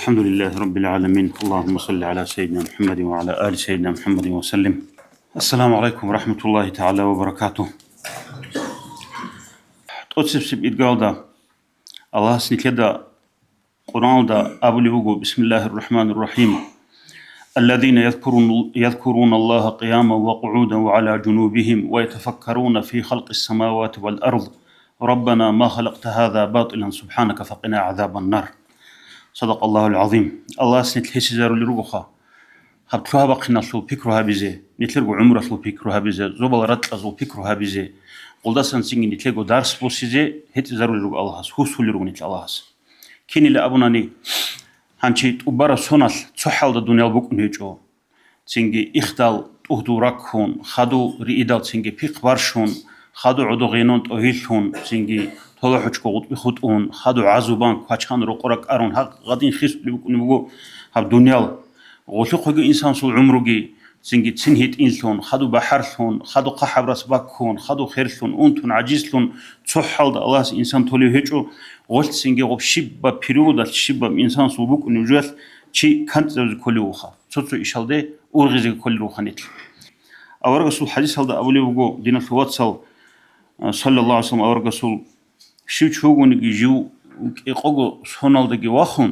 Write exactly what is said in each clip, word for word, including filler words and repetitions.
الحمد لله رب العالمين. اللهم صل على سيدنا محمد وعلى آل سيدنا محمد وسلم. السلام عليكم ورحمة الله تعالى وبركاته. ТӀоцебесеб идгалда Аллагьас нилъеда Къуръаналда абулеб буго: بسم الله الرحمن الرحيم. الذين يذكرون، يذكرون الله قياما وقعودا وعلى جنوبهم ويتفكرون في خلق السماوات والأرض ربنا ما خلقت هذا باطلا سبحانك فقنا عذاب النار. صدق الله العظيم. Аллагьас нилъ гьесизарулел ругоха гьаб лъугьа-бахъиналъул пикру гьабизе, нилъерго гӀумралъул пикру гьабизе, зобал-ракьазул пикру гьабизе, гъолдасан цинги нилъего дарс босизе гьетӀизарулел руго Аллагьас, гьусулел руго нилъ Аллагьас. Кинила абунани, гьанчи тӀубараб соналъ цо хӀалда дуниял букӀун гьечӀо. Цинги ихдал тӀугьдул раккун, хадув риидал цинги пихъ барщун, хадув гӀодов гъенон тӀогьиллъун, цинги толохӀочго гъутӀби хутӀун, хадув гӀазубан квачан рокъора кӀарун, гьагъ гъадин хисулеб букӀунеб буго гьаб дуниял. Гъолъухъеги инсансул гӀумруги, цинги цин гьитӀинлъун, хадув бахӀарлъун, хадув хъахӀаб рас баккун, хадув херлъун, унтун, гӀажизлъун, цо хӀалда Аллагьас инсан толев гьечӀо, гъолъ цинги гъоб щибаб периодалъ, щибаб инсансул букӀунеб жоялъ чи кантӀизабизе кколев вуха. Цо-цо ишалде ургъизеги кколел руха нилъ. Аварагасул хадисалда абулеб буго, диналъул вацал, а, саллаллагьу гӀалайгьи ва саллам, аварагасул: щив чи вугониги жив кӀикъого соналдаги вахун,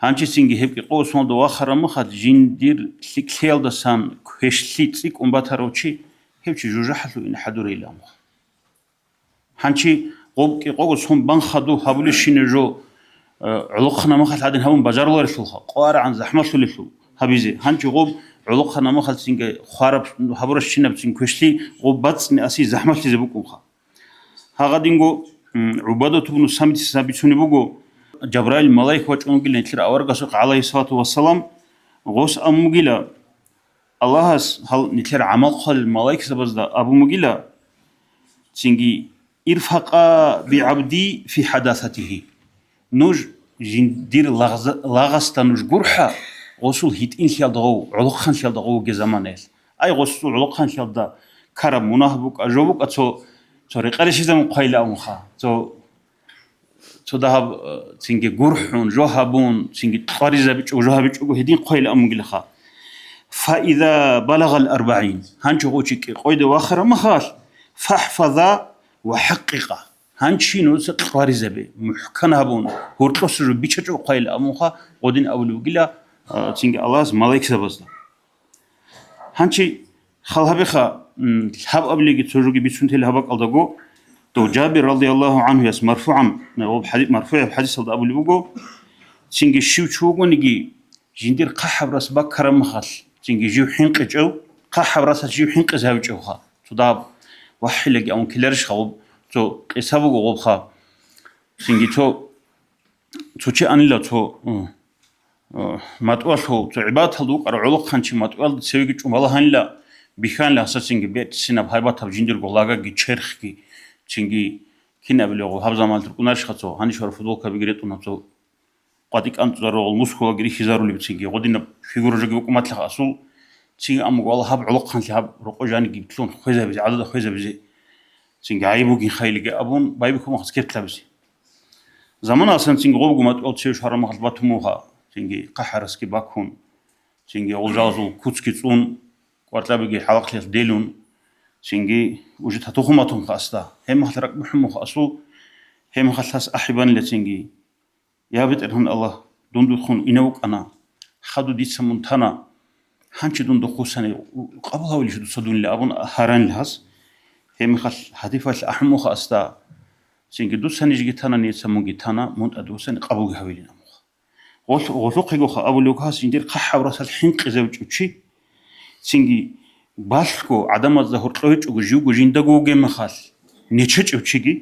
гьанчицинги гьеб кӀикъого соналда вахараб мехалъ жиндир лъикӀлъиялдасан квешлъи цӀикӀкӀун батарав чи, гьев чи жужахӀалъув ине хӀадурейилан. Гьанчи гъоб кӀикъого сон бан хадув гьабулебщинаб жо, э, гӀолохъанаб мехалъ гьадин гьабун бажаруларелъулха, къварагӀан захӀмалъулелъул гьабизе. Гьанчи гъоб гӀолохъанаб мехалъ цинги хвараб гьабурабщинабцин квешлъи гъоб бацӀцӀине аси захӀмалъизе букӀунха. Гьагъадинго, м, ГӀубадат ибну Самитица бицунеб буго, Жабраил малаик вачӀун вугилан нилъер аварагасухъе, гӀалайгьиссалату вассалам, гъос абун бугила, Аллагьас гьал нилъер гӀамал хъвалел малаикзабазда абун бугила, цинги: «Ирфакъа би гӀабди фи хӀадасатихи». Нуж жиндир лагъза-, лагъасда нуж гурхӀа, гъосул гьитӀинлъиялда гъов, гӀолохъанлъиялда гъов вугеб заманаялъ. Ай, гъосул гӀолохъанлъиялда ккараб мунагь букӀа, жо букӀа, цо, цо рекъарищ заман хъвайилаунха, цо цо дагьаб, э, цинги гурхӀун, жо гьабун, цинги кьваризабичӀого, жо гьабичӀого гьедин хъвайилан бугилаха. Фаиза балагъал арбагӀин, гьанчо гъов чи кӀикъойде вахараб мехалъ, фахӀфаза ва хӀакъикъа, гьанчи нуца кьваризабе, мухӀкан гьабун, гьоркьоса жо бичачӀого хъвайилан абунха, гъодин абулеб бугила, э, цинги Аллагьас малаикзабазда. Гьанчи хал гьабеха, м, лъаб абилеги цо жоги бицунтел гьаб бакӀалдаго, дов Жабир радияллагьу гӀанхуяс марфугӀан, ва хӀади-, марфугӀаб хӀадисалда абулеб буго, цинги щив чи вугониги, жиндир хъахӀаб рас баккараб мехалъ, цинги жив хӀинкъичӀев, хъахӀаб расалъ жив хӀинкъизе гьавичӀевха. Цо дагьаб вахӀилаги абун ккеларищха гъоб, цо къиса буго гъобха. Цинги цо, цо чи анила цо, м, Э, матӀуялъул, цо гӀибадаталда вукӀарав гӀолохъанчи матӀуялда цевеги чӀун балагьанила, бихьанила гьасацинги бецӀцӀинаб гьайбатаб жиндирго лагаги черхги, цинги кинабилего гьаб заманалъ рукӀунарищха цо, гьанишвара футболкабиги ретӀуна цо, къватӀи кӀанцӀзарулел мускулаги рихьизарулеб цинги, гъодинаб фигура жоги букӀун батлаха асул, цинги амма вала гьаб гӀолохъанлъи гьаб рокъо жаниги лъун хвезабизе, гӀадада хвезабизе, цинги гӀайиб бугин хайилиги абун, байбихьун хас кертабизе. Замана асан цинги гъобго матӀуял цеве швараб мехалъ батун буго, цинги хъахӀарасги бакун, цинги гъужалазул куцги цӀун, кӀваркьабиги хӀалахълъиялъ делун, цинги уже татухум батун хасда. Гьеб мехалъ ракӀ бухӀун буго асул, гьеб мехалъ гьас ахӀи банила цинги: «Я БетӀергьан Аллагь, дун духун инев вукӀана, хадув дица мун тана, гьанчи дун духъусани къабул гьавилищ дуца дунила?» абун гьаранила гьас. Гьеб мехалъ гьадифалъ ахӀун буго асда. Цинги дуца нижги тана, нижеца мунги тана, мун тӀад вуссани къабулги гьавилин амуха. Гъолъ-, гъолъухъегоха абулев гьас жиндир хъахӀаб расалъ хӀинкъизавичӀев чи, цинги балъго гӀадамазда гьоркьовичӀого живго жиндаго вугеб мехалъ нечечӀев чиги,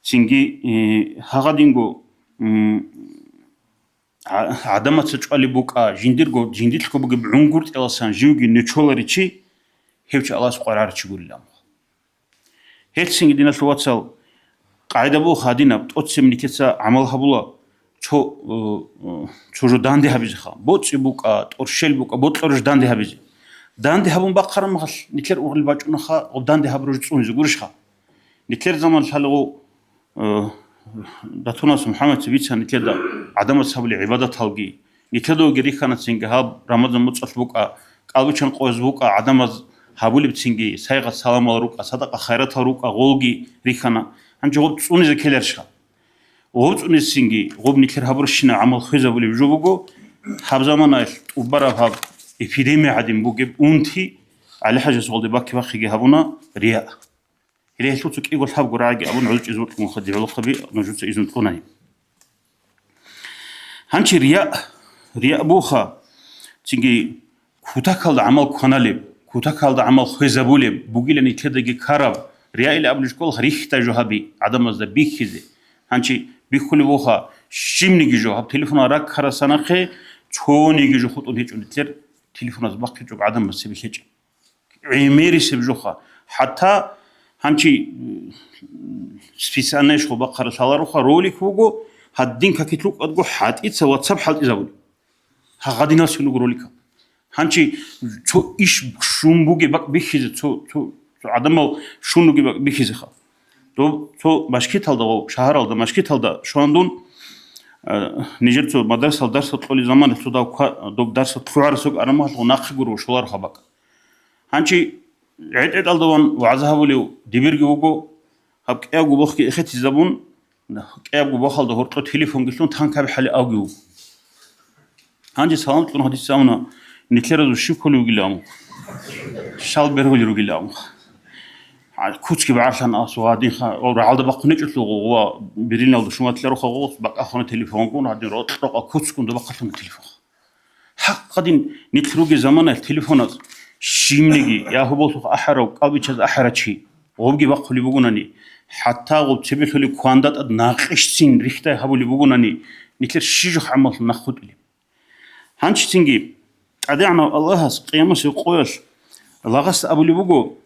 цинги, э, гьагъадинго, м, гӀа-, гӀадамаца чӀвалеб букӀа, жиндирго, жиндилъго бугеб гӀунгутӀиласан живги нечоларичи, гьев чи Аллагьас къвараричи гурилан. Гьелъцинги, диналъул вацал, къагӀида буго гьадинаб, тӀоцебе нилъеца гӀамал гьабула, цо, э, э, цо жо данде гьабизеха. БоцӀи букӀа, тӀорщел букӀа, бокьорищ данде гьабизе. Данде гьабун бахъараб мехалъ, нилъер ургъел бачӀунаха, гъоб данде гьабураб жо цӀунизе гурищха? Нилъер заман лъалего, э, Датунас МухӀаммадица бицана нилъеда, гӀадамаз гьабулеб гӀибадаталги, нилъедаги рихьана цинги гьаб Рамазан муцӀалъ букӀа, кӀалбичан къояз букӀа, гӀадамаз гьабулеб цинги сайгъат-саламал рукӀа, садакъа-хайратал рукӀа, гъолги рихьана. Гьанже гъоб цӀунизе ккеларищха? Гъоб цӀунизецинги гъоб нилъер гьабурщинаб гӀамал хвезабулеб жо буго, гьаб заманаялъ тӀубараб гьаб эпидемия гӀадин бугеб унти, ГӀали-ХӀажас гъолде бакки-бахъиги гьабуна рия. Гьеле гьелъул цо кӀиго лъабго рагӀиги абун гӀодов чӀезе бокьун хадур гьалухъаби нужеца изну кьуна гьеб. Гьанчи рияъ, рияъ буха, цинги кутакалда гӀамал кваналеб, кутакалда гӀамал хвезабулеб бугилан нилъедаги ккараб, рияил абулеб жо кколаха рихьдай жо гьаби гӀадамазда бихьизе. Гьанчи бихьулеб буха, щибниги жо, гьаб телефонал раккарасан нахъе цониги жо хутӀун гьечӀо нилъер, телефоназ бахъичӀого гӀадамаз цебе лъечӀеб. ГӀемерисеб жоха. ХӀатта гьанчи, м, специальный жо бахъараб лъалароха, ролик буго, гьадин какилъ рукӀадго хӀатӀица WhatsApp хӀалтӀизабули. Гьагъадинал щун руго роликал. Гьанчи цо иш щун бугеб бакӀ бихьизе, цо, цо, цо гӀадамал щун ругеб бакӀ бихьизеха. Доб цо машгиталда ва шагьаралда, машгиталда щван дун, э, нижер цо мадрасал дарсал кьолеб замана цо дав ква-, доб дарсал лъугӀарасухъ арамалъ нахъе гуро щоларха бакӀ. Гьанчи гӀетӀ-гӀетӀалда ван вагӀза гьабулев дибирги вуго, гьаб кӀиябго бохги эхетизабун, кӀиябго бохалда гьоркьо телефонги лъун танкаби хӀали авги вуго. Гьанже салам кьун гьадис абуна, нилъеразул щиб кколев вугилан, щал бергьулел ругилан. А, куцги багӀарлъан асу гьадинха, ва рагӀалда бахъун гьечӀолъул гъо-, ва бириналда шуматлъаруха гъос, бакӀахуна телефонкун, гьадин рокьа-рокьа куцгун доб бахъалъуна телефон. ХӀакъ гьадин, нилъ ругел заманаялъ телефоназ щибниги, я гьоболлъухъ ахӀарав, кӀалбичаз ахӀарав чи, гъобги бахъулеб бугонани, хӀатта гъоб цебелъулеб кванда тӀад накъищцин рихьдай гьабулеб бугонани, нилъер щиб жо гӀамаллъун нахъ хутӀилеб. Гьанчицинги ТӀадегӀанав Аллагьас къиямасеб къоялъ лагъас абулеб буго,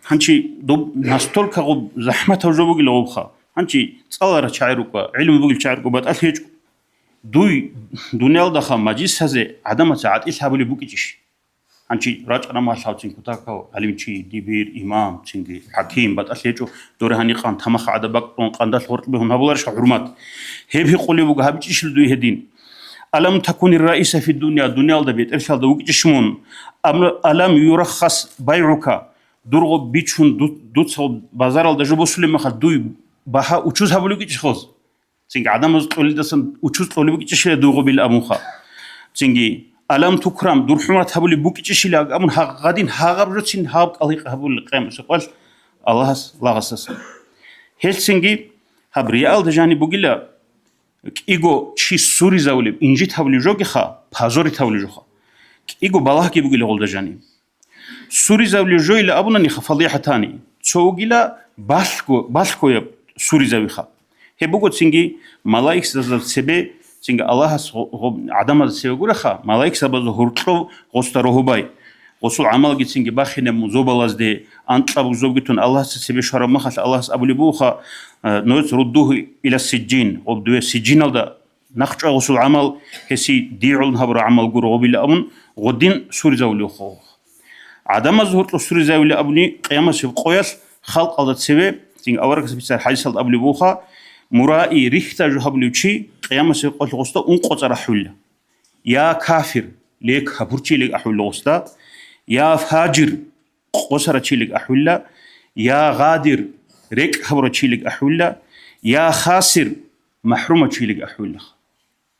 гьанчи доб настолько гъоб захӀматав жо бугила гъобха, гьанчи цӀаларал чагӀи рукӀа, гӀилму бугел чагӀи рукӀа батӀалъи гьечӀо. Дуй дуниялдаха мажлисазе гӀадамаца гӀатӀилъ гьабулеб букӀичӀищ? Гьанчи рачӀараб махалъ гьавцин кутакав гӀалимчи, дибир, имам, цинги хӀаким батӀалъи гьечӀо, доре гьаникъан тамах гӀадаб бакӀ тӀун къандалъ гъоркь бегьун гьабуларищха хӀурмат? Гьеб гьикъулеб буго, гьабичӀищила дуе гьедин? Алам такунир раиса фид дунья, дуниялда бетӀерлъалда вукӀичӀищ мун? Ам-, алам юраххас байгӀука, дурго бичун ду-, дуца базаралда жо босулеб махалъ дуй багьа учуз гьабулеб букӀичӀищ гъоз? Цинги гӀадамаз кьолидасан учуз кьолеб букӀичӀищила дуйгъубил абунха. Цинги, алам тукрам, дур хӀурмат гьабулеб букӀичӀищила абун гьагъадин гьагъаб жоцин гьаб кӀалгӀи гьабулел къиямасеб къоялъ Аллагьас лагъасдасан. Гьелцинги гьаб реалда жаниб бугила, кӀиго чи суризавулеб, инжит гьабулеб жогиха, позорит гьабулеб жоха. КӀиго балагьги бугила гъолда жаниб. Суризавулев жойила абунаниха фадихӀатани, цо вугила балъго-, балъгояб суризавиха. Гьеб буго цинги малаикзабазда цебе, цинги Аллагьас гъо-, гъо-, гӀадамазда цебе гуреха, малаикзабазда гьоркьов гъосда рогьобай. Гъосул гӀамалги цинги бахинаб мун зобалазде, анкьаб зобги тун Аллагьасда цебе щвараб махалъ Аллагьас абулеб бугоха, э, нойц руддугьу ила сиджин, гъоб дуе сиджиналда нахъчӀвай гъусул гӀамал, гьесие дигӀулун гьабураб гӀамал гуро гъобила абун, гъодин суризавулев хъо. ГӀадамаз гьоркьоб суризавулев абуни, къиямасеб къоялъ халкъалда цеве, цин аварагас бицар хӀадисалда абулеб буха, мураи, рихьда жо гьабулев чи, къиямасеб къоялъ гъусда ункъо цӀар ахӀула. Я кафир, ле капурчилиг ахӀула гъусда, я фажир, къосарачилиг ахӀула, я гъадир, рекӀ гьабурачилиг ахӀула, я хасир, махӀрумачилиг ахӀула.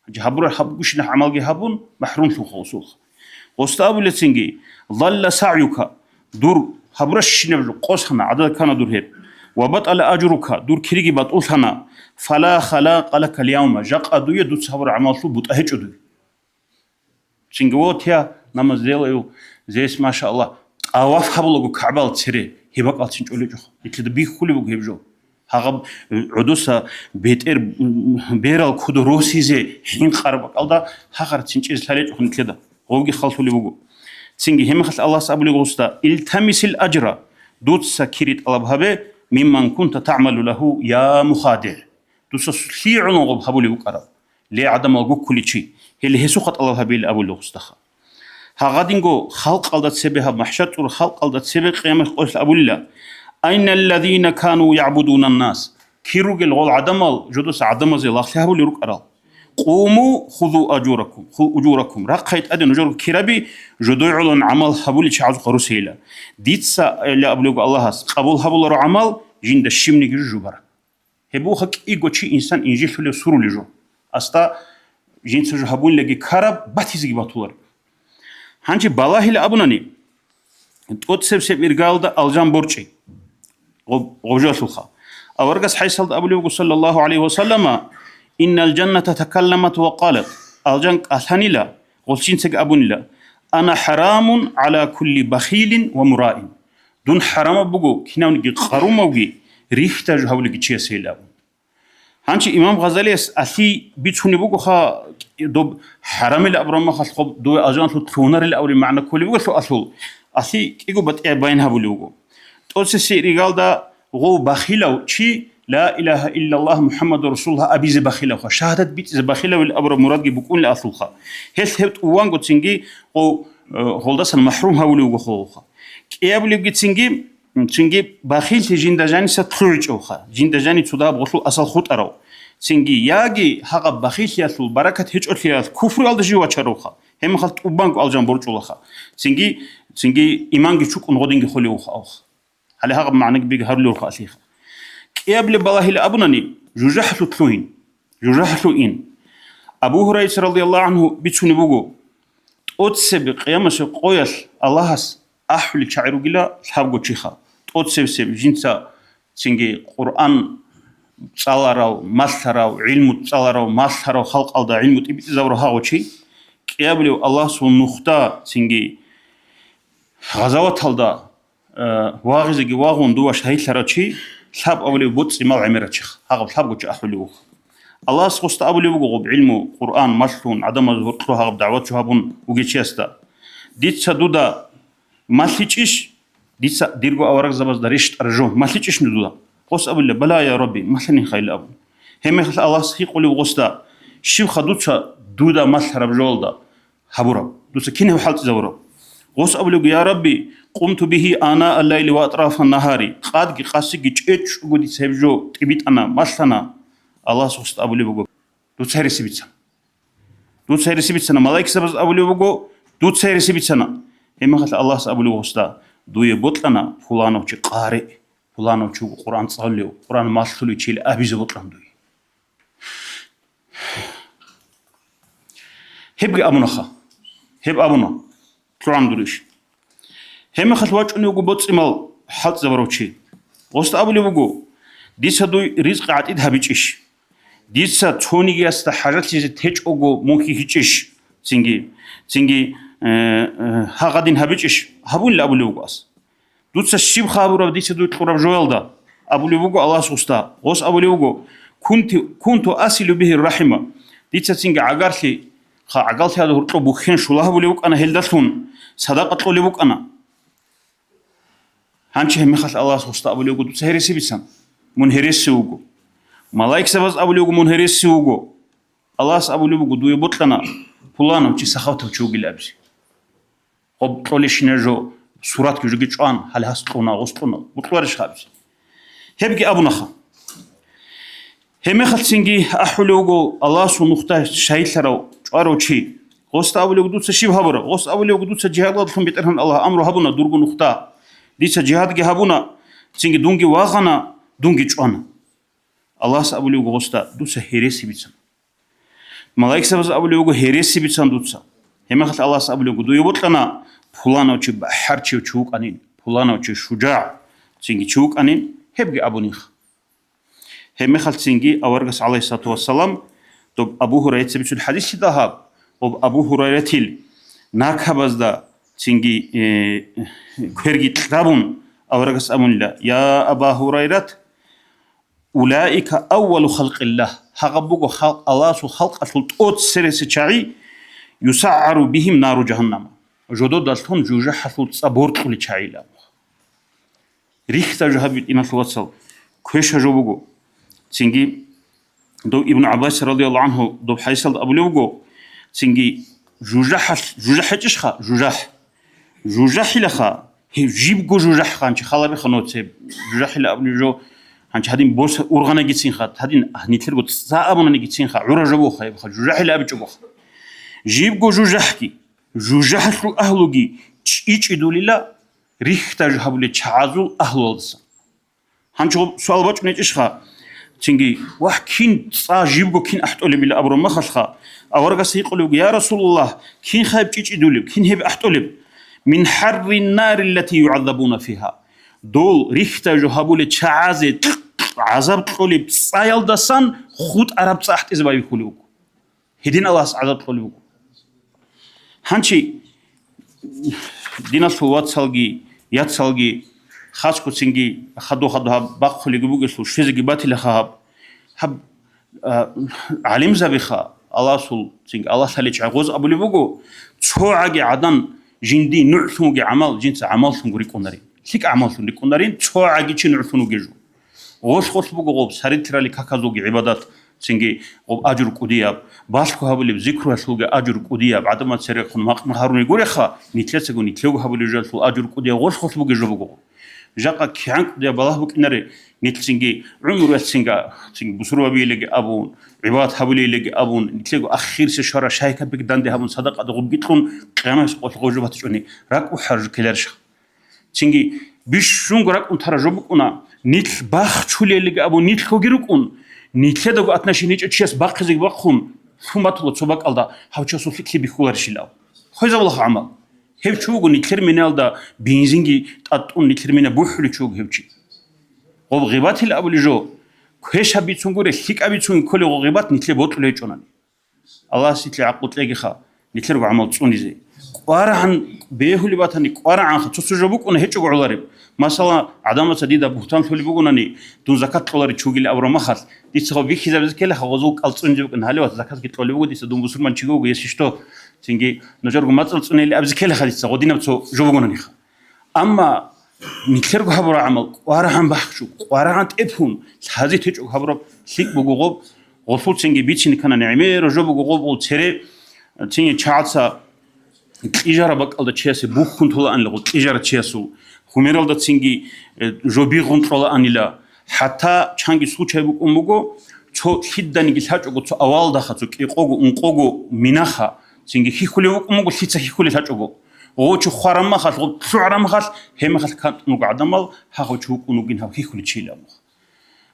Гьабурал гьаб гушинахъ гӀамалги гьабун, махӀрумлъун хъусулха. Гъосда абулецинги, «Далла сагӀюка», дур гьабуращинаб жо къосана, гӀадада ккана дур гьеб. «Ва батӀала ажрука», дур кириги батӀуллъана. «Фала халакъа лака лявма», жакъа дуе дуца гьабураб гӀамаллъул бутӀа гьечӀо дуе. Цинги вот я, намаз делаю, здесь, машалла, тӀаваф гьабулаго КагӀбал цере, гьеб бакӀалцин чӀолечӀо. Итлъида бихьулеб буго гьеб жо. Гьагъаб гӀодоса бетӀер, м, берал кодо росизе хӀинкъараб бакӀалда гьагъарцин чӀезе лъалечӀо итлъида. Гъовги халлъулеб буго. Цинги гьеб мехалъ Аллагьас абулеб гъусда, «Илтамисил ажра», дуца кири тӀалаб гьабе, «мимман кунта тагӀмалу лагьу», я мухадигӀ. Дуца лъигӀулан гъоб гьабулеб букӀараб. Ле гӀадамал гуккуличи, гьеле гьесухъа тӀалаб гьабейилан абулев гъусдаха. Гьагъадинго халкъалда цебе гьаб махӀшар тӀур халкъалда цебе къиямат къоялъ абулила, «Айналлазина кану ягӀбудунаннас?» Кир ругел гъол гӀадамал, жодоса гӀадамазе лагълъи гьабулел рукӀарал? «Къуму хузу ажуракум, ху-, ужуракум». Рахъай тӀаде нужер кираби, жодой гӀолон гӀамал гьабулел чагӀазухъа русейила. Дица, э, абулеб буго Аллагьас, къабул гьабуларо гӀамал, жинда щибниги жо жубараб. Гьеб буха кӀиго чи инсан инжитлъулев, сурулев жо. Аста жинца жо гьабунилаги ккараб, батизеги батулареб. Гьанже балагьила абунани, тӀоцебсеб иргаялда алжан борчӀи гъоб-, гъобжалъулха. Аварагас хӀайсалда абулеб буго, саллаллагьу гӀалайгьи ва саллама: «Иннал жанната такалламат ва къалат». Алжан кӀалъанила, гъолъинцаги абунила: «Ана хӀарамун гӀала кулли бахилин ва мураин». Дун хӀарамаб буго кинавниги къарумавги, рихьда жо гьавулеги чиясейилан абун. Гьанчи имам Гъазалияс алъи бицунеб бугоха, доб хӀарамил абураб махалъ хоб дуе алжаналъул лъугьунарил абураб магӀна кколеб буго лъугьалъул, алъи кӀиго батӀияб баян гьабулеб буго. ТӀоцесей иргалда гъов бахилав чи, ла илагьа иллаллагь МухӀаммадур расулуллагь абизе бахилавха, шагьадат бицӀизе бахилавил абураб мурадги букӀунилан алъулха. Гьелъ гьев тӀуванго цинги гъов, э, гъолдасан махӀрум гьавулев вуго холха. КӀиабулебгицинги, цинги бахиллъи жинда жаниса лъугӀичӀевха, жинда жани цо дагьаб гъолъул асал хутӀарав. Цинги яги гьагъаб бахиллъиялъул баракат гьечӀолъиялъ куфруялда жив вачаравха, гьебмехалъ тӀубанго алжан борчӀулаха. Цинги, цинги иманги чукӀун гъодинги холевха авха. Гьале гьагъаб магӀнаги биги гьарулевха алъиха. КӀиабилеб балагьила абунани, жужахӀалъулъ лъугьин, жужахӀалъув ин. Абу Гьурайца радияллагьу гӀангьу бицунеб буго, тӀоцебе къиямасеб къоялъ Аллагьас ахӀулел чагӀи ругила лъабго чиха. ТӀоцебсеб жинца цинги Къуръан цӀаларав, малъарав, гӀилму цӀаларав, малъарав, халкъалда гӀилму тӀибитӀизавурав гьагъо чи, кӀиабилев Аллагьасул нухда цинги гъазаваталда, э, вагъизеги вагъун дова шагьидлъарав чи, лъаб абулев боцӀи-мал гӀемерав чиха, гьагъаб лъабго чи ахӀулев вуха. Аллагьас гъосда абулеб буго гъоб гӀилму, Къуръан малъун, гӀадамаз гьоркьо гьагъаб дагӀват жо гьабун вугев чиясда: «Дица дуда малъичӀищ? Дица дирго аварагзабазда рещтӀараб жо малъичӀищ дуда?» Гъос абулеб: «Бала, я Рабби, малъанин хайил», — абун. Гьебмехалъ Аллагьас гьикъулеб гъосда: «Щибха дуца дуда малъараб жоялда гьабураб? Дуца кинаб хӀалтӀизавураб?» Гъос абулеб: «Я Рабби, къумту бигьи анаа лайли ва атрафа нагьари». Къадги къасиги чӀечӀого дица гьеб жо тӀибитӀана, малъана. Аллагьас гъосда абулеб буго: «Дуца гьереси бицана. Дуца гьереси бицана». Малайкзабаз абулеб буго: «Дуца гьереси бицана». Гьебмехалъ Аллагьас абулеб гъосда: «Дуе бокьана пуланав чи къари, пуланав чи вуго Къуръан цӀалулев, Къуръан малъулев чиял абизе бокьана дуе». Гьебги абунаха. Гьеб абуна. ЛъугӀан дурищ. Гьебмехалъ вачӀунев вуго боцӀи-мал хӀалтӀизабурав чи. Гъосда абулеб буго: «Дица дуй ризкъи гӀатӀид гьабичӀищ? Дица цонигиясда хӀажатлъизе течӀого мун хьихьичӀищ? Цинги, цинги, э, э, гьагъадин гьабичӀищ?» Гьабунила абулеб буго ас. «Дуца щиб хабураб дица дуй кьураб жоялда?» Абулеб буго Аллагьас гъосда. Гъос абулеб буго: «Кунти-, кунту асилу бигьи рахима». Дица цинги гӀагарлъи, ха, гӀагарлъиялда гьоркьоб бухьен щула гьабулеб букӀана гьелдалъун, садакъа кьолеб букӀана. Гьанчи гьебмехалъ Аллагьас гъосда абулеб буго: «Дуца гьереси бицан. Мун гьереси вуго». Малайкзабаз абулеб буго: «Мун гьереси вуго». Аллагьас абулеб буго: «Дуе бокьана пуланав чи сахаватав чи вугилан абизе. Гъоб кьолебщинаб жо, суратги жоги чӀван, гьале гьас кьуна, гъос кьуна, бокьуларищха абизе?» Гьебги абунаха. Гьебмехалъ цинги ахӀулев вуго Аллагьасул нухда шагьидлъарав чӀварав чи. Гъосда абулев вуго: «Дуца щиб гьабураб?» Гъос абулев вуго: «Дуца жигьадалъун БетӀергьан Аллагь амру гьабуна дурго нухда. Дица жигьадги гьабуна, цинги дунги вагъана, дунги чӀвана». Аллагьас абулев вуго гъосда: «Дуца гьереси бицан. Малайкзабаз абулев вуго: гьереси бицан дуца». Гьебмехалъ Аллагьас абулев вуго: «Дуе бокьана пуланав чи бахӀарчив чи вукӀанин, пуланав чи шужагӀ, цинги чи вукӀанин», гьебги абунихъ. Гьебмехалъ цинги аварагас, гӀалайгьиссалату вассалам, доб Абу Гьурайраца бицун хӀадис дагьаб, доб Абу Гьурайратил накабазда цинги, э, кверги кьабун, аварагас абунила: «Я Аба Гьурайрат, улаика аввалу халкъиллагь, гьагъаб буго халкъ-, Аллагьасул халкъалъул тӀоцересел чагӀи, юсагӀару бигьим нару жагьаннама, жододалъун жужахӀалъул цӀа боркьулел чагӀила». Рихьда жо гьаб, диналъул вацал, квеша жо буго. Цинги дов Ибн ГӀаббас радияллагьу гӀангьу доб хӀадисалда абулев вуго, цинги жужахӀалъ-, жужахӀ гьечӀищха? ЖужахӀ. ЖужахӀилаха, гьеб жибго жужахӀ ханчи халабиха ноцеб. ЖужахӀила абулев жо Гьанчи гьадин бос ургъанагицинха, гьадин нилъерго цӀа абунанигицинха, гӀура жо буха, гьебха, жужахӀил абичӀо буха. Жибго жужахӀги, жужахӀалъул агьлуги чӀичӀидулила рихьтажу гьабулел чагӀазул агьлуялдаса. Гьанчо суал бачӀунечӀищха? Цинги, вагь, кин цӀа жибго кин ахӀтӀолебила абураб махалха, аварагас гьикъулев: «Я Расулаллагь, кин хайб чӀичӀидулеб, кин гьеб ахӀтӀолеб?» «Мин хӀарри нариллати югӀаззабуна фиха». Дол рихьтажу гьабулел чагӀазе гӀазаб кьолеб цӀаялдасан хутӀараб цӀа ахӀтӀизе байбихьулев вуго. Гьедин Аллагьас гӀазаб кьолеб буго. Гьанчи диналъул вацалги, яцалги, хасго цинги хадур-хадур гьаб бахъулеги бугелъул, щвезеги батилаха гьаб. Гьаб, а, гӀалимзабиха, Аллагьасул цинги АллагьлъаличӀ гӀагъоз абулеб буго, цо гӀаги гӀадан жинди нугӀлъун вугев гӀамал жинца гӀамаллъунго рикӀкӀунарин. ЛъикӀ гӀамаллъун рикӀкӀунарин, цо гӀаги чи нугӀлъун вугев жо. Гъолъ-гъолъ буго гъоб саритарали каказулги гӀибадат, цинги гъоб ажур кӀудияб, балъго гьабулеб зикруялъулги ажур кӀудияб, гӀадамал церехун макъ гьаруни гуреха, нилъецаго нилъего гьабулеб жоялъул ажур кӀудияб гъолъ-гъолъ бугеб жо буго. Жакъа кигӀан кӀудияб балагь букӀинаре, нилъ цинги гӀумруялъ цинга, цинги бусурбабиялги абун, гӀибадат гьабулеялги абун, нилъего ахирсе щвара шайкабик данде гьабун, садакъада гъубги кьун, къиямас къолъ гъожо батичӀони, ракӀ ухӀаржу келарищха? Цинги бищунго ракӀун тара жо букӀуна, нилъ бахчулелги абун нилъгоги рукӀун, нилъедаго отношение гьечӀев чияс бахъизеги бахъун, лъун батула цо бакӀалда гьав чиясул лъикӀлъи бихьуларищилан. Хвезабулаха гӀамал. Гьев чи вуго нилъер минаялда бензинги тӀатӀун нилъер мина бухӀулев чи вуго гьев чи. Гъоб гъибатил абулеб жо, квешаб бицун гуре, лъикӀаб бицун кколеб гъоб гъибат нилъе бокьулеб гьечӀонани. Аллагьас нилъе гӀакълу кьегиха, нилъерго гӀамал цӀунизе. КӀварагӀан бегьулеб батани, кӀварагӀанха, цо-цо жо букӀуна гьечӀого гӀолареб. Масала, гӀадамаца дида бугьтан лъолеб бугонани, дун закат кьоларев чи вугилан абураб махалъ, дица гъоб бихьизабизе ккелаха, гъозул кӀал цӀунизе букӀин, гьале, вац, закатги кьолеб буго дица, дун бусурман чиги вуго, если что, цинги нужерго мацӀал цӀунейилан абизе ккелаха дица, гъодинаб цо жо бугонаниха. Амма нилъерго гьабураб гӀамал кӀварагӀан бахчу, кӀварагӀан тӀепун, лъазе течӀого гьабураб лъикӀ буго гъоб, гъолъул цинги бицине ккана, гӀемераб жо буго гъоб, гъол цере, цинги чагӀаца кьижараб бакӀалда чиясе бухьун толаанила, гъол кьижарав чиясул, гьумералда цинги, э, жо бигъун кьолаанила, хӀатта чанги случай букӀун буго, цо лъиданиги лъачӀого, цо авалдаха, цо кӀикъого, ункъого минаха, цинги хьихьулев вукӀун буго, лъица хьихьулев лъачӀого. Гъочо хвараб махалъ, гъоб лъугӀараб махалъ, гьеб махалъ кантӀун руго гӀадамал, гьагъав чи вукӀун вугин гьав хьихьулев чийилан мух.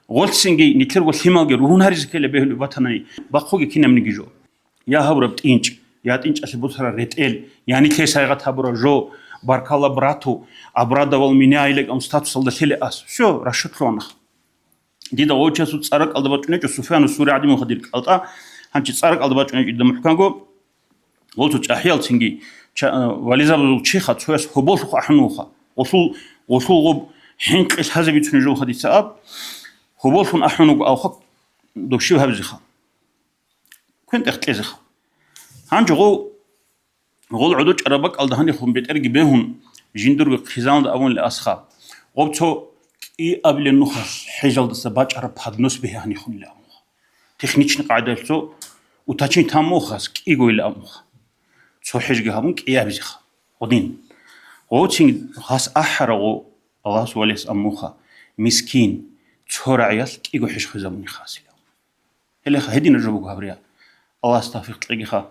Гъолъ цинги нилъерго лъималги ругьун гьаризе ккела бегьулеб батани, бахъуге кинабниги жо. Я гьабураб тӀинчӀ, я тӀинчӀалъе босараб ретӀел, я нилъее сайгъат гьабураб жо, баркалла брату, обрадовал меня или гьаб статусалда лъелеб ас. Всё, расчётлъугьанах. Дида гъов чиясул цӀаракӀалда бачӀунечӀо, Суфьяну Сури гӀадин муха дир кӀалтӀа, гьанчи цӀаракӀалда бачӀунечӀо дида мухӀканго, гъолцо чӀахӀиял цинги ча-, вализабазул чиха цояс гьоболлъухъ ахӀун вуха. Гъолъул, гъолъул гъоб хӀинкъи лъазе бицунеб жо буха дица аб, гьоболлъун ахӀун вуго авха дов щиб гьабизеха. КвентӀех кьезеха. Гьанже гъов, гъол гӀодов чӀараб бакӀалда гьанихун бетӀерги бегьун, жиндирго хъизаналда абунила асха. Гъоб цо кӀиабилеб нухалъ хӀежалдаса бачӀараб поднос бегьа гьанихунила абунха. Техничный къагӀидаялъ цо уточнить гьабун мухас кӀигойила абунха. Цо хӀежги гьабун кӀиабизеха. Гъодин. Гъоцин гьас ахӀарагъу Аллагьас валес абун муха. Мискин, цо рагӀиялъ кӀиго хӀеж хвезабуни хасила. Гьелеха гьедина жо буго гьаб рия. Аллагьас тавфикъ кьегиха,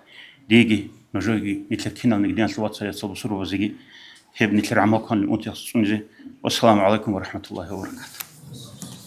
диеги, нужееги, нилъер киналниги диналъул вацал-яцал бусурбабазеги гьеб нилъер гӀамал кванилан унтиялъ цӀунизе. Вассаламу гӀалайкум ва рахӀматуллагьи ва баракатугь.